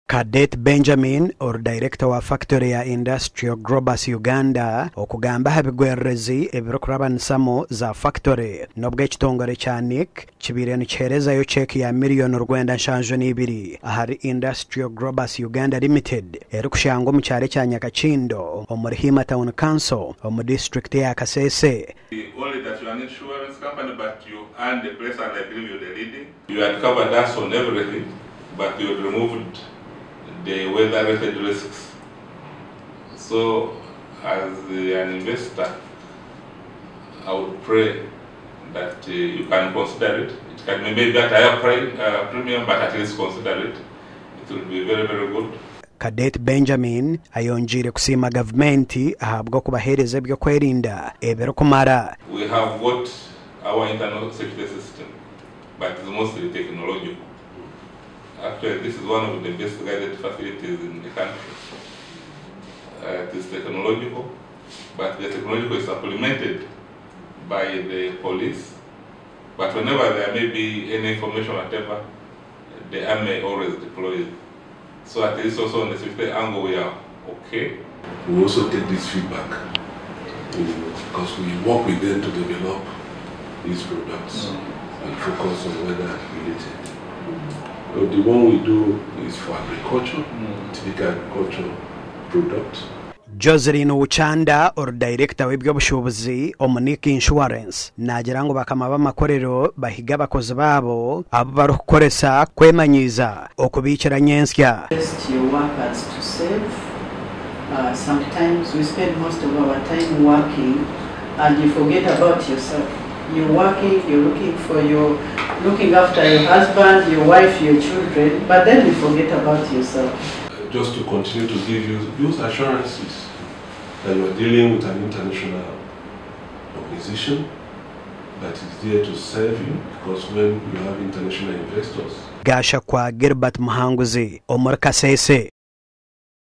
Cadet Benjamin, ori dayirekita wa fakitore ya Industrial Grobas Uganda, okugamba aha bigwererezi ebirikurabanisamu za fakitore n'obu ekitongore kya nic kibaire nikiheerezayo cheque ya miriyoni 92 ahari Industrial Grobas Uganda Limited erikushangwa omu kyaro ekya Nyakakindo omuri Hima Town Council omu disiturikiti eya Kasese. Only that you're an insurance company but you earn the place and I believe you're the leading. You had covered us on everything but you had removed the weather related risks so as an investor I would pray that you can consider it, it can maybe at higher premium but at least consider it, it will be very very good. Cadet Benjamin ayongyeire kusiima gavumenti ahabw'okubaheereza eby'okwerinda ebirikumara. We have got our internal security system but it's mostly technological. Actually this is one of the best guided facilities in the country. It is technological but the technological is supplemented by the police but whenever there may be any information whatever the army always deploys. So at least also on the security angle we are okay. We also take this feedback because we work with them to develop these products and focus on weather related. So the one we do is for agriculture, typical agriculture product. Joseline Wuchanda ori dayirekita w'eby'obushuubuzi omu Nic Insurance naagira ngu bakama b'amakorero bahiga abakozi baabo abu barikukoresa kwemanyiiza okubiikira nyentsya. Best your workers to save. Sometimes we spend most of our time working and you forget about yourself. You're working, you're looking for your, looking after your husband, your wife, your children, but then you forget about yourself. Just to continue to give you those assurances that you are dealing with an international organization that is there to serve you, because when you have international investors. Gashakwa Gilbert Muhanguzi omuri Kasese.